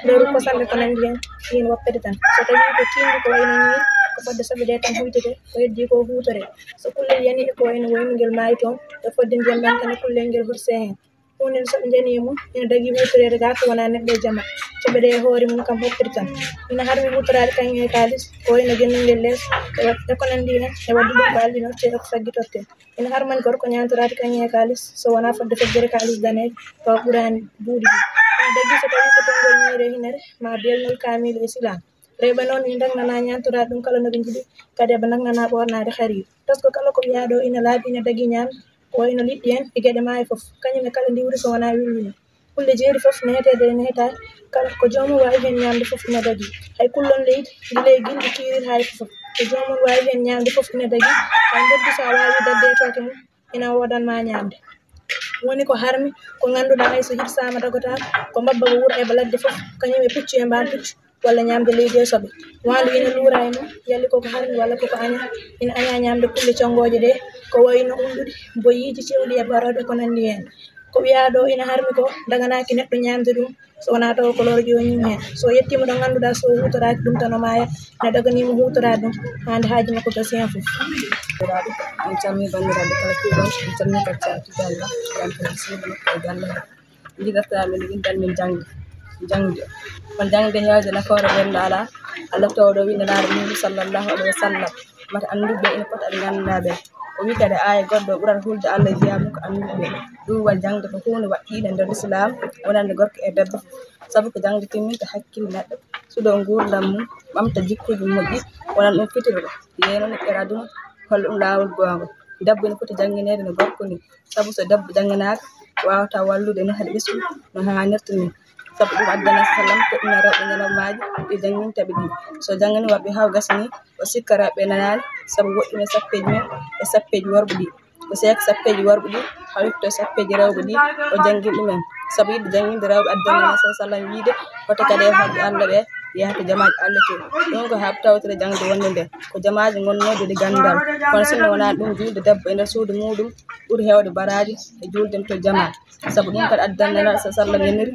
lawru kosam e ko nanndi heen, ɗiin woppete tan. So tawii ko tiiɗnde ko wayno ñiiri, ko fodde soɓe ɗee tan huytete, ko heddii ko huutoree. So kullel yanii e ko wayno waynugel maayi toon, e fodde ndiyam ɗam tan e kullel ngel horsee heen. Huunde nde so ɓe njanii e mum, ina dagii huutoreede gaa ko wonaa neɗɗo e jama. Coɓe ɗe e hoore mum kam hokkiri tan. Ina harmi huutoraade kaŋŋe e kaalis, ko wayno gennungel lees, e wa-, e ko nanndi heen, e waɗde ɗum ko allinortee e ko saggitortee. Ina harmani gorko ñaantoraade kaŋŋe e kaalis, so wonaa fodde feggere kaalis daneejo, tawa ɓuraani buuɗi ɗi. Ina dagii so tawii ko tonngol ñiiri e hinere, maa beelnol kaamiili e silaam. Rewɓe noon ina ndagnanaa ñaantoraade ɗum kala no ɓe njiɗi, kadi eɓe ndagnanaa ɓoornaade hariiri. Tasko kala ko wiyaa ɗo ina laaɓi, ina dagii ñaamde, ko wayno liɗɗi en e geɗe maayo fof, kañum e kala ndiwri so wonaa wilwile. Kulle jeeri fof neheteeɗe e nehetaake, kala ko joomum waawi heen ñaamde fof ina dagii. Hay kullon leydi, gila e gilɗi kiirirhaaji fof, ko joomum waawi heen ñaamde fof ina dagii. Hay mboddi so a waawii dadde e tooke mum, ina woodan ma ñaamde. Woni ko harmi, ko ngannduɗaa hay so hirsaama dogotaako, ko mbabba ko wuur eɓa ladde fof, kañum e puccu e mbaan puccu, walla ñaamde leydi e soɓe. Waandu ina luura e mum, yalli koko harmi walla koko añaa, ina añaa ñaamde kulle conngooje ɗe, ko wayno unɗuɗi, boyiiji, cewɗi e barooɗe ko nanndi heen. Ko wiyaa ɗo ina harmi ko, daganaaki neɗɗo ñaamde ɗum, so wonaa tawa ko lorƴi o ñiŋ heen. So yettiima ɗo ngannduɗaa so huutoraaki ɗum tan o maaya, ina daganii mo huutoraade ɗum, haa nde haaju makko gasi heen fof. On calmii banndiraaɓe kala kuuɗon, on calmii kadi Ceerno Tidiane Ba, on calmii suudu makko e galle he. Njiɗirtaa min winndal min jaŋde, jaŋde. On jaŋde heewde nafoore wonde alaa, Allah towɗo winndanaaɗo mum sallallahu alayhi wa sallam. Mata annduɓe ɓe ina poti aɗa ngannduɗaa ɓe. O wii kadi aaya goɗɗo ɓurat hulde Allah e jiyaaɓe mum ko annduɓe ɓe. Ɗum waɗi jaŋde ko huunde waɗɗiinde nder Lislaam, wonande gorko e debbo fof. Sabu ko jaŋde timminta hakkille neɗɗo, suɗo nguurndam mum, ɓamta jikkuuji moƴƴi, wonana ɗum fitiro, yeeyna ɗum ɓeer aduna, holla ɗum laawol goonga. Debbo ina foti janngineede no gorko ni, sabu so debbo jannginaaka, waawataa wallude nehaɗo ɓesngu no haanirta ni. Sabu ɗum addi Nabi sallam toɗɗina rewɓe ñalawmaaji ɗi jannginta ɓe ɗi. So janngini waɗɓe haa o gasi ni, o sikka rewɓe nanaani, sabu woɗɗina sappeeji mum e sappeeji worɓe ɗi. O seeka sappeeji worɓe ɗi, hawritto e sappeeji rewɓe ɗi, o janngini ɗumen. Sabu yiɗde jannginde rewɓe addi Nabi sallam wiide, hoto kadi e hoɗɓe Allah ɓe yaha to jamaaji Allah to. Ɗum ko haa tawtore jaŋde wonde nde. Ko jamaaji ngonnooji ɗi ganndal. Kono sinno wonaa ɗum, juulde debbo e nder suudu muuɗum ɓuri heewde baraaji e juulde to jamaa. Sabu ɗum kadi addi Nelaaɗo sallallahu alaihi wasallam yaniri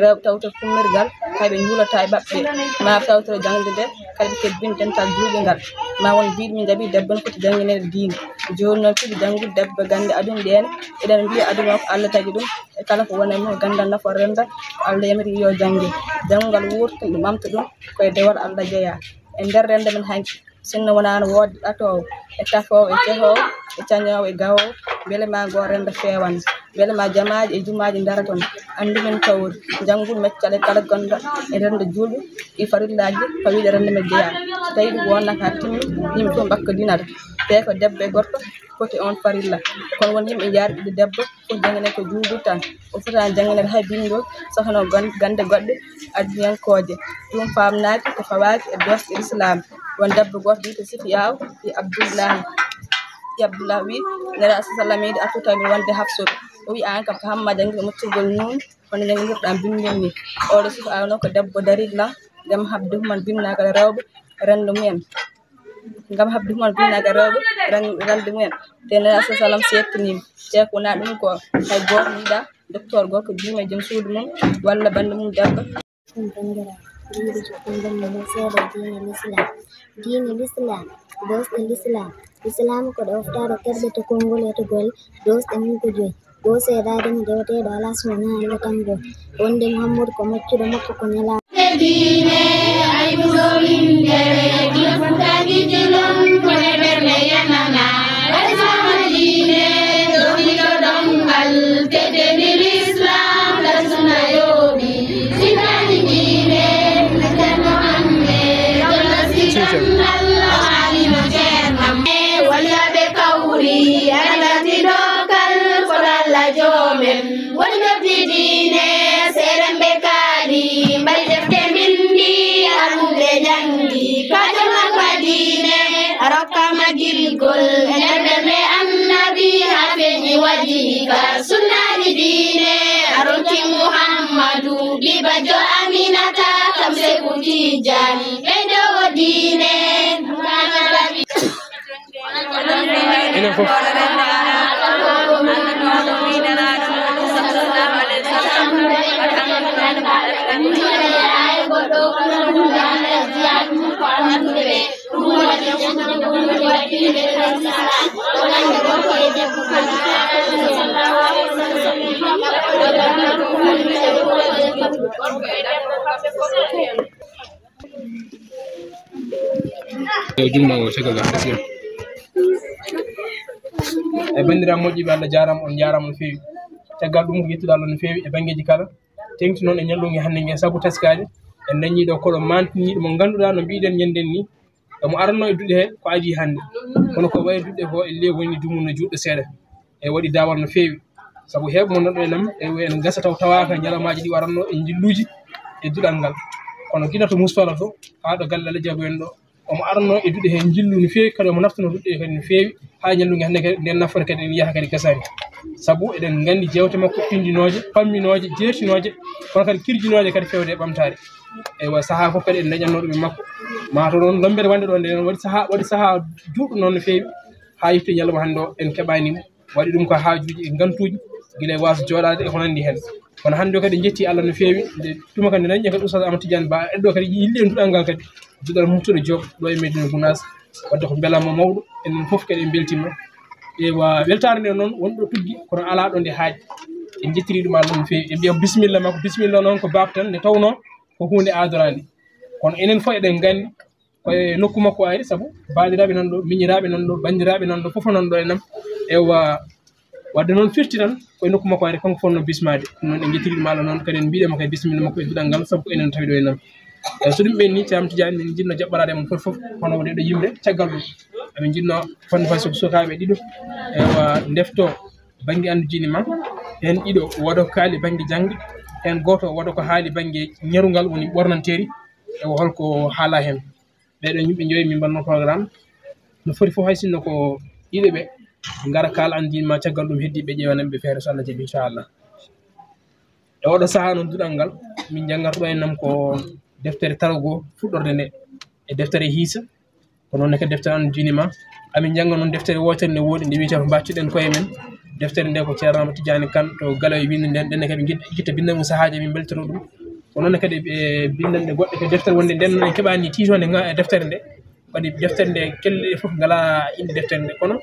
rewɓe tawtoro kummirgal, hay ɓe njuulata e maɓɓe, ma tawtoro jaŋde nde, kadi ɓe kebbin dental duuɓi ngal. Ma won mbiɗo min njaɓi debbo no foti janngineede diine. Jooni noon fii janngude debbo gannde aduna ɗeen, eɗen mbiya aduna o ko Allah tagi ɗum, e kala ko woni e mum ko ganndal nafoore renndo, ko Allah yamiri yo jannge. Janngo ngal wuurta ɗum, ɓamta ɗum, ko e dewal Allah jeyaa. e nder renndo men hanki. Sinno wonaano woodde ɗatoowo, e tafoowo, e cehoowo, e cañoowo, e gawoowo, mbele ma ngoo renndo feewan, mbele ma jamaaji e jumaaji ndara toon. Anndu men tawri, njanngun meccal e kala gonɗo e renndo juulɓe, ɗi farillaaji, fawii ɗo renndo men jeyaa. So tawii ɗum wonnaa ka timmi, yimɓe fof mbakkondinata. Tee ko debbo e gorko poti oon farilla. Kono won yimɓe njaari ɓiɗɗo debbo, fof janngine ko juuldude tan. O fotaani janngine hay binndol, sohno gon-, gannde goɗɗe addiyankooje. Ɗum faamnaaki ko fawaaki e doosɗe Lislaam. Won debbo gooto wiyetee Sifiyaaw, ɓii Abdullahi. Ɓii Abdullahi wi, Nelaaɗo sallallahu alaihi wasallam yiɗi artu tawi wonde Hafsatu. O wi, "Aan kam ko Hamma janngirɗo moƴƴugol nuun, hono janngirɗaa binndol ni." Oɗo Sifiyaaw noon ko debbo dariiɗo lan, ngam haɓde human binndaagal rewɓe renndo mumen. Ngam haɓde human binndaagal rewɓe ren-, renndo mumen. Te Nelaaɗo sallallahu alaihi wasallam seettiniima. Te ko wonaa ɗum ko hay gooto yiɗaa, docteur gorko juuma e joom suudu mum, walla banndu mum debbo. Ɗum banndiraaɓe, ɗum ɓe jokkondonno mo seeɗa e diine Lislaam. Diine Lislaam, doosɗe Lislaam. Lislaam ko ɗoftaare terɗe to konngol e to golle, doosɗe mum ko joyi. Goo seedaade mo deweteeɗo alaa so wonaa Alla tan gooto. Wonde Muhammadu ko maccuɗo makko, ko nelaaɗo. Diine, ay ɓuɗo winndere, gila Fuuta Gijilon, ko e ɓernde yenana. Islaama diine, ɗo wiɗo ɗongal, teddeni Lislaam, ka sunna yooɓi. Sinani diine, Ceerno Amme, Jolla si gandal, o haalino Ceerno Amme. Waliyaaɓe kawri, alati dokkal, ko Alla joomen. Woni noddi diine, seeɗen ɓe kaali, mbaɗi defte mbinndi, almuɓe janngi, ka jonngal ko e diine, a rokkama girgol, e nder ɓernde Annabi, haa feeñi waɗi ka sunnaaji diine, a ronki Muhammadu, ɓii bajjo Aminata, kam Seeku Tijjaani, ɓeydoowo diine, Enen fof. Yo junngo o caggal ngal, bismilla. E banndiraaɓe moƴƴiiɓe, Allah jaaraama, on njaaraama no feewi. Caggal ɗum, ko yettude Allah no feewi e banngeeji kala. Teeŋti noon e ñallunnge hannde nge, sabu teskaade, en dañii ɗo koɗo maantiniiɗo mo ngannduɗaa, no mbiɗen ñannden ni, omo aranno e duɗe he ko adii hannde. Kono ko wayi duɗe ko, e le woni dumunna juutɗo seeɗa. E waɗi daawal no feewi. Sabu heewɓe mo nanɗo e nam, e en ngasa taw tawaaka ñalawmaaji ɗi waranno e njilluuji e duɗal ngal. Kono gila to Musfala to, haa ɗo galle Alla Jaabu en ɗo, omo aranno e duɗe he njillu no feewi, kadi omo naftuno duɗe kadi no feewi, haa ñallunnge hannde kadi nden nafoore kadi en yaha kadi gasaani. Sabu eɗen nganndi jeewte makko pinndinooje, pamminooje, jeertinooje, kono kadi kirjinooje kadi fewde e ɓamtaare. Eywa, sahaa fof kadi en dañatno ɗum e makko. Maa to ɗoon lombere wonde ɗo nde waɗi sahaa, waɗi sahaa juutɗo noon no feewi, haa yettii ñalawma hannde o en keɓaani mo. Waɗi ɗum ko haajuuji e ngantuuji, gila e waaso jooɗaade e ko nanndi heen. Kono hannde o kadi en njettii Allah no feewi, nde tuma kadi nde dañi kadi Oustaz Amadou Tidiane Ba, eddo kadi yiɗi en duɗal ngal kadi, duɗal Murtuɗo Diop ɗo e Medina Gounass, wadde ko mbelaama mawɗo, enen fof kadi en mbeltiima. Eywa, weltaare nde noon wonɗo tuggi, kono alaa ɗo nde haaɗi. En njettirii ɗum Allah no feewi, en mbiya bisimilla makko, bisimilla noon ko baaba tan, nde tawnoo ko huunde aadoraande. Kono enen fof eɗen nganndi, ko e nokku makko ari, sabu baaɗiraaɓe nan ɗo, miñiraaɓe nan ɗo, banndiraaɓe nan ɗo, fof nan ɗo e nam. Ewa, wadde noon firti tan, ko e nokku makko ari, kanko fof no bismaade. Ɗum noon en njettirii ɗum Allah noon, kadi en mbiɗe makko e bisimilla makko e duɗal ngal, sabu ko enen tawi ɗo e nam. E so ɗum ɓenni, Ceerno Tidiane, min njiɗno jaɓɓaraade mon fof fof, hono woni ɗo yimre caggal ɗum. Amin njiɗno fande fay so sukaaɓe ɗiɗo, ewa, ndefto bannge anndu diine ma. Heen ɗiɗo waɗo kaali bannge jannge, heen gooto waɗo ko haali bannge ñerungal, woni ɓornanteeri, ewa, holko haala heen. Ɓeeɗo yimɓe njoyi min mbaɗno programme. No foti fof hay sinno ko ɗiɗo ɓe ngara kaala anndu diine ma, caggal ɗum heddi ɓe ƴeewanan ɓe feere so Allah jaɓi, inchallah. E oɗo sahaa noon duɗal ngal, min njanngat ɗo en nam ko deftere tarogo fuɗɗorde nde e deftere hiisa. Ko noon ne kadi deftere anndu diine ma. Amin njannga noon deftere wootere nde woodi nde wiyetee ko mbattuɗen koye men. Deftere nde ko Ceerno Amadou Tidiane Kane to Galoye winndi nden. Ɗen ne kadi ngiɗ-, ngitta binndangu sahaaji min mbeltoro ɗum. Ko noon ne kadi e binndanɗe goɗɗe ko deftere wonde nden noon en keɓaani tiitoonde nga e deftere nde. Kadi deftere nde kelle ɗe fof ngalaa innde deftere nde. Kono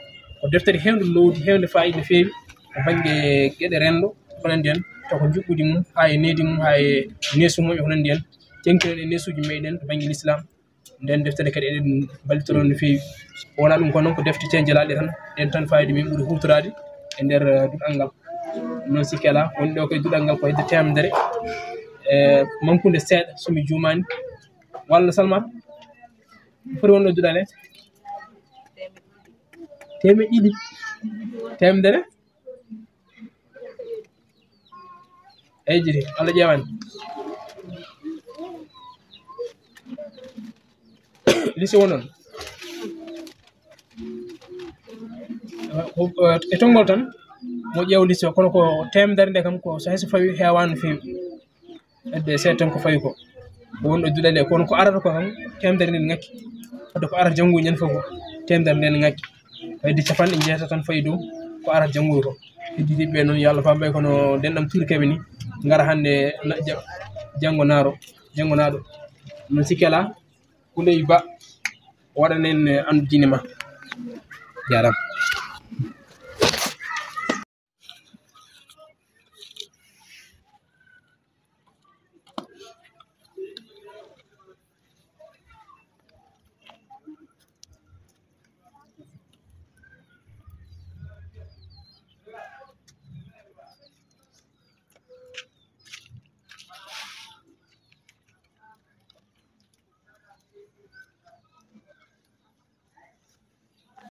ko deftere heewnde loowdi, heewnde faayiida no feewi to bannge geɗe renndo, ko nanndi heen, to ko njuɓɓudi mum, haa e needi mum, haa e neesu mum, e ko nanndi heen. Teeŋtinen e neesuuji meɗen to bannge Lislaam. Nden deftere kadi eɗen mballitoro no feewi. Wona ɗum ko noon ko defte cenjalaaɗe tan, ɗen tan fayida min ɓuri huutoraade e nder, eh, duɗal ngal. Noon sikke alaa, woni ɗo koye duɗal ngal ko hedde teemedere, e mankunde seeɗa, so mi juumaani. Walla Salmat? Foti wonno duɗal e? Teemeɗɗe ɗiɗi. Teemedere? Eyi, jiri, Allah ƴeewani. Lise wonon. Ko, e tonngol tan, mo ƴeew lise o, kono ko teemedere nde kam, ko so hay so fawi heewaani no feewi. Hedde seeɗa tan ko fawi ko. Ko wonɗo duɗal e, kono ko arata ko kam, teemedere nden ŋakki. Wadde ko arata janngo ñande fof ko teemedere nden ŋakki. Hedde capanɗe jeetati tan fawi dow, ko arata janngo ko. Heddiiɓe ɓe noon, yo Allah faam ɓe kono denɗam Tuurkeeɓe ni, ngara hannde na-, ja-, janngo naaro, janngo naaɗo. Noon sikke alaa, Uley Ba, waɗanen, eh, anndudini ma. Jaaraama.